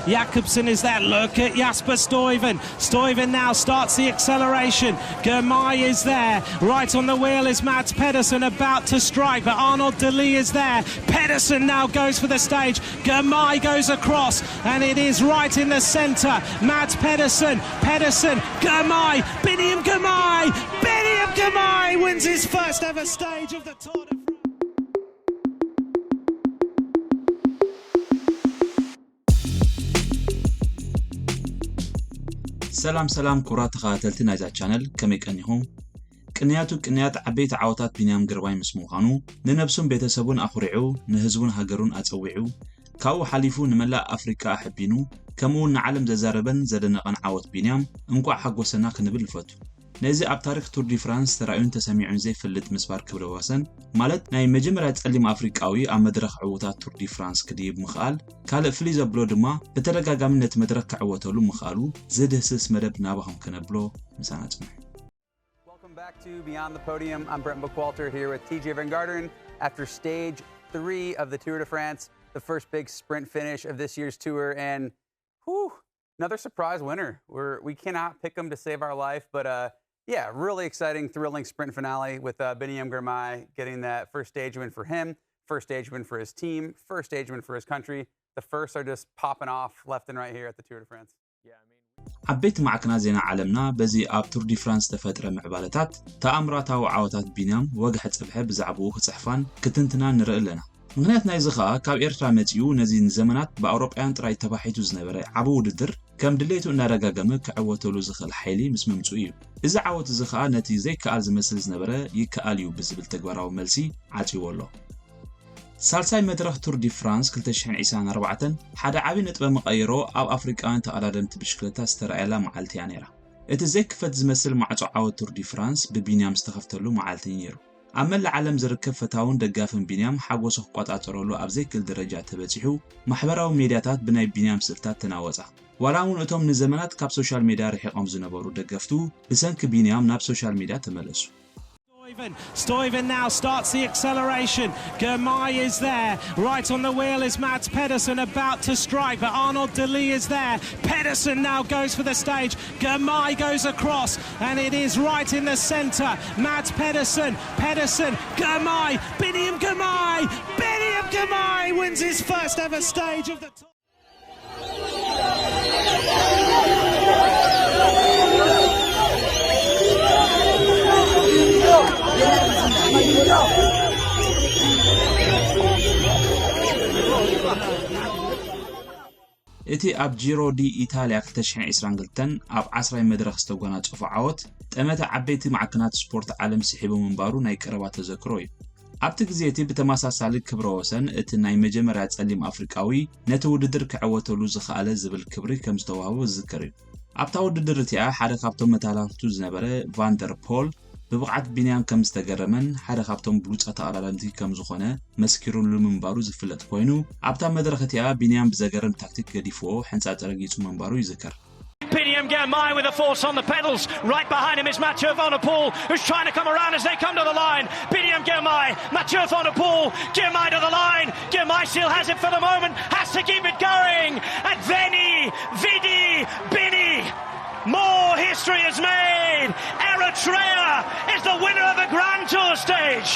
Jakobsen is there. Look at Jasper Stuyven. Stuyven now starts the acceleration. Girmay is there. Right on the wheel is Mads Pedersen, about to strike, but Arnaud De Lee is there. Pedersen now goes for the stage. Girmay goes across, and it is right in the centre. Mads Pedersen, Pedersen, Girmay, Biniam Girmay. Biniam Girmay wins his first ever stage of the Tour de France. ሰላም ሰላም ክቡራት ተኸታተልቲ ናይዛ ቻነል፣ ከመይ ቀኒኹም? ቅንያቱ ቅንያት ዓበይቲ ዓወታት ቢንያም ግርማይ ምስ ምዃኑ፣ ንነብሱን ቤተሰቡን ኣኹሪዑ፣ ንህዝቡን ሃገሩን ኣጸዊዑ፣ ካብኡ ሓሊፉ ንመላእ ኣፍሪቃ ኣሐቢኑ፣ ከምኡውን ንዓለም ዘዛረበን ዘደነቐን ዓወት ቢንያም እንቋዕ ሓጎሰና ክንብል ንፈቱ። ነዚ ኣብ ታሪኽ ቱር ዲ ፍራንስ ተራእዩን ተሰሚዑን ዘይፈልጥ ምስባር ክብረ ወሰን፣ ማለት ናይ መጀመርያ ጸሊም ኣፍሪቃዊ ኣብ መድረኽ ዕዉታት ቱር ዲ ፍራንስ ክድይብ ምኽኣል፣ ካልእ ፍልይ ዘብሎ ድማ ብተደጋጋሚ ነቲ መድረኽ ክዕወተሉ ምኽኣሉ ዝድህስስ መደብ ናባኹም ከነብሎ ምሳና ጽንሑ። Welcome back to Beyond the Podium. I'm Brent Bookwalter here with T J Van Garderen. After stage three of the Tour de France, the first big sprint finish of this year's tour, and whew, another surprise winner. We're, we cannot pick him to save our life, but uh, yeah, really exciting, thrilling sprint finale with uh, Biniam Girmay getting that first stage win for him, first stage win for his team, first stage win for his country. The firsts are just popping off left and right here at the Tour de France. ዓበይቲ ማዕከናት ዜና ዓለምና በዚ ኣብ ቱር ዲ ፍራንስ ዝተፈጥረ ምዕባለታት፣ ተኣምራታዊ ዓወታት ቢንያም ወግሐ ጽፍሐ ብዛዕባኡ ክጽሕፋን ክትንትናን ንርኢ ኣለና። ምኽንያት ናይዚ ኸኣ ካብ ኤርትራ መጺኡ ነዚ ንዘመናት ብኣውሮጳውያን ጥራይ ተባሒቱ ዝነበረ ዓቢ ውድድር ከም ድሌቱ እናደጋገመ ክዕወተሉ ዝኽእል ሓይሊ ምስ ምምጽኡ እዩ። እዚ ዓወት እዚ ኸኣ ነቲ ዘይከኣል ዝመስል ዝነበረ ይከኣል እዩ ብዝብል ተግባራዊ መልሲ ዓጺዎ ኣሎ። ሳልሳይ መድረኽ ቱር ዲ ፍራንስ ክልተ ሽሕን ዕስራን ኣርባዕተን ሓደ ዓቢ ነጥበ መቐይሮ ኣብ ኣፍሪቃውያን ተቐዳደምቲ ብሽክለታ ዝተራእየላ መዓልቲ እያ ነይራ። እቲ ዘይክፈት ዝመስል ማዕጾ ዓወት ቱር ዲ ፍራንስ ብቢንያም ዝተኸፍተሉ መዓልቲ እዩ ነይሩ። ኣብ መላእ ዓለም ዝርከብ ፈታውን ደጋፍን ቢንያም ሓጎሱ ክቆጻጸረሉ ኣብ ዘይክእል ደረጃ ተበጺሑ፣ ማሕበራዊ ሜድያታት ብናይ ቢንያም ስእልታት ተናወጻ። ዋላ እውን እቶም ንዘመናት ካብ ሶሻል ሜድያ ርሒቖም ዝነበሩ ደገፍቱ ብሰንኪ ቢንያም ናብ ሶሻል ሜድያ ተመለሱ። Stuyven. Stuyven now starts the acceleration. Girmay is there. Right on the wheel is Mads Pedersen, about to strike, but Arnaud De Lee is there. Pedersen now goes for the stage. Girmay goes across, and it is right in the centre. Mads Pedersen, Pedersen, Girmay, Biniam Girmay. Biniam Girmay wins his first ever stage of the Tour. እቲ ኣብ ጂሮ ዲ ኢታልያ ክልተ ሽሕን ዕስራን ክልተን ኣብ ዓስራይ መድረኽ ዝተጎናጸፎ ዓወት፣ ጠመተ ዓበይቲ ማዕከናት ስፖርት ዓለም ስሒቡ ምንባሩ ናይ ቀረባ ተዘክሮ እዩ። ኣብቲ ግዜ እቲ ብተመሳሳሊ ክብረ ወሰን እቲ ናይ መጀመርያ ጸሊም ኣፍሪቃዊ ነቲ ውድድር ክዕወተሉ ዝኸኣለ ዝብል ክብሪ ከም ዝተዋህቦ ዝዝከር እዩ። ኣብታ ውድድር እቲኣ ሓደ ካብቶም መተሃላልኽቱ ዝነበረ ቫን ደር ፖል ብብቕዓት ቢንያም ከም ዝተገረመን ሓደ ካብቶም ብሉጻት ተቐዳደምቲ ከም ዝኾነ መስኪሩሉ ምንባሩ ዝፍለጥ ኮይኑ፣ ኣብታ መድረኽ እቲኣ ቢንያም ብዘገርም ታክቲክ ገዲፍዎ ሕንጻጽ ረጊጹ ምንባሩ ይዝከር። Biniam Girmay with a force on the pedals. Right behind him is Mathieu Van Der Poel, who's trying to come around as they come to the line. Biniam Girmay, Mathieu Van Der Poel, Girmay to the line. Girmay still has it for the moment, has to keep it going. And Veni, Vidi, Bini. More history is made. Eritrea is the winner of the Grand Tour stage.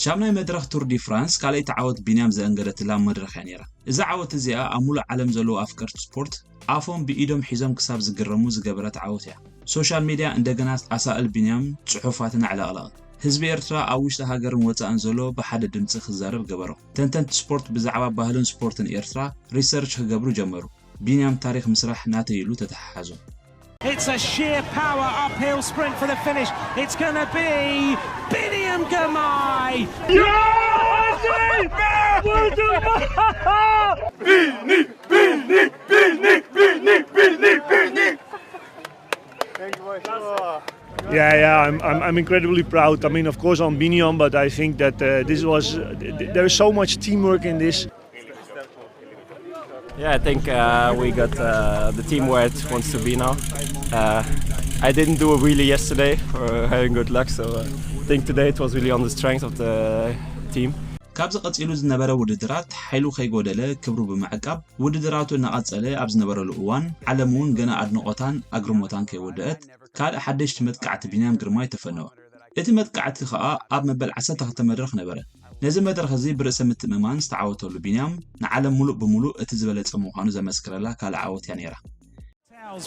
ሻምናይ መድረኽ ቱር ዲ ፍራንስ ካልኣይቲ ዓወት ቢንያም ዘእንገደትላ መድረኽ እያ ነይራ። እዛ ዓወት እዚኣ ኣብ ሙሉእ ዓለም ዘለዉ ኣፍቀርቲ ስፖርት ኣፎም ብኢዶም ሒዞም ክሳብ ዝግረሙ ዝገበረት ዓወት እያ። ሶሻል ሚድያ እንደገና ኣሳእል ቢንያም ጽሑፋትን ኣዕለቕለቐ። ህዝቢ ኤርትራ ኣብ ውሽጢ ሃገርን ወጻእን ዘሎ ብሓደ ድምጺ ክዛረብ ገበሮ። ተንተንቲ ስፖርት ብዛዕባ ባህልን ስፖርትን ኤርትራ ሪሰርች ክገብሩ ጀመሩ። ቢንያም ታሪኽ ምስራሕ ናተይ ኢሉ ተተሓሓዞ። It's a sheer power uphill sprint for the finish. It's going to be Biniam Girmay. Yeah, yeah, I'm, I'm, I'm incredibly proud. I mean, of course, on Biniam, but I think that uh, this was, uh, th- th- there is so much teamwork in this. Yeah, I think uh, we got uh, the team where it wants to be now. Uh, I didn't do a wheelie yesterday for having good luck, so uh, I think today it was really on the strength of the team. ካብዚ ቀጺሉ ዝነበረ ውድድራት ሓይሉ ከይጎደለ ክብሩ ብምዕቃብ ውድድራቱ እናቐጸለ ኣብ ዝነበረሉ እዋን ዓለም እውን ገና ኣድንቖታን ኣግርሞታን ከይወደአት ካልእ ሓደሽቲ መጥቃዕቲ ቢንያም ግርማይ ተፈነወ። እቲ መጥቃዕቲ ከኣ ኣብ መበል ዓሰርተ ክልተ መድረኽ ነበረ። ነዚ መድረኽ እዚ ብርእሰ ምትእምማን ዝተዓወተሉ ቢንያም ንዓለም ሙሉእ ብሙሉእ እቲ ዝበለጸ ምዃኑ ዘመስክረላ ካልእ ዓወት እያ ነይራ።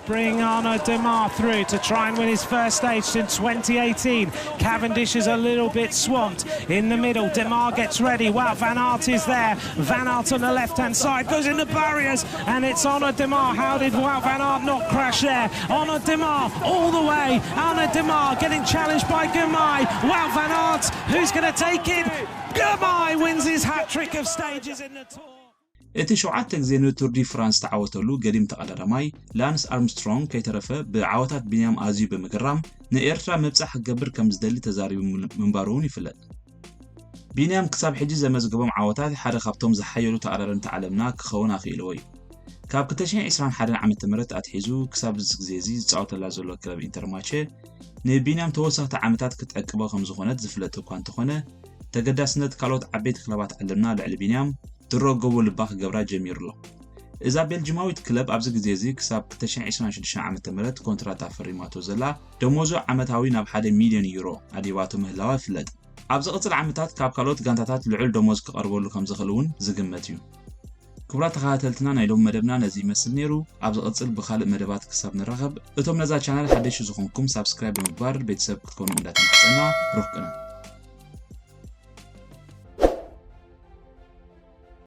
Bring Arnaud Démare through to try and win his first stage since twenty eighteen. Cavendish is a little bit swamped in the middle. Démare gets ready. Wout van Aert is there. Van Aert on the left hand side goes in the barriers, and it's Arnaud Démare. How did Wout van Aert not crash there? Arnaud Démare all the way. Arnaud Démare getting challenged by Girmay. Wout van Aert, who's going to take it? Girmay wins his hat trick of stages in the Tour. እቲ ሸውዓተ ግዜ ንቱር ዲ ፍራንስ ዝተዓወተሉ ገዲም ተቐዳዳማይ ላንስ ኣርምስትሮንግ ከይተረፈ ብዓወታት ቢንያም ኣዝዩ ብምግራም ንኤርትራ ምብጻሕ ክገብር ከም ዝደሊ ተዛሪቡ ምንባሩ እውን ይፍለጥ። ቢንያም ክሳብ ሕጂ ዘመዝገቦም ዓወታት ሓደ ካብቶም ዝሓየሉ ተቐዳደምቲ ዓለምና ክኸውን ኣኽኢልዎ እዩ። ካብ ክልተ ሽሕን ዕስራን ሓደን ዓመተ ምህረት ኣትሒዙ ክሳብ እዚ ግዜ እዚ ዝጻወተላ ዘሎ ክለብ ኢንተርማቸ ንቢንያም ተወሰኽቲ ዓመታት ክትዕቅቦ ከም ዝኾነት ዝፍለጥ እኳ እንተኾነ ተገዳስነት ካልኦት ዓበይቲ ክለባት ዓለምና ልዕሊ ቢንያም ድሮ ጎቦ ልባ ክገብራ ጀሚሩ ኣሎ። እዛ ቤልጂማዊት ክለብ ኣብዚ ግዜ እዚ ክሳብ ክልተ ሽሕን ዕስራን ሽዱሽተን ዓመተ ምህረት ኮንትራት ኣፈሪማቶ ዘላ ደሞዙ ዓመታዊ ናብ ሓደ ሚልዮን ዩሮ ኣድሂባቶ ምህላዋ ይፍለጥ። ኣብ ዝቕጽል ዓመታት ካብ ካልኦት ጋንታታት ልዑል ደሞዝ ክቐርበሉ ከም ዝኽእል እውን ዝግመት እዩ። ክቡራት ተኸታተልትና ናይ ሎሚ መደብና ነዚ ይመስል ነይሩ። ኣብ ዝቕጽል ብኻልእ መደባት ክሳብ ንራኸብ እቶም ነዛ ቻናል ሓደሽቲ ዝኾንኩም ሳብስክራይብ ብምግባር ቤተሰብ ክትኮኑ እንዳተማሕጸና ርፍቅና።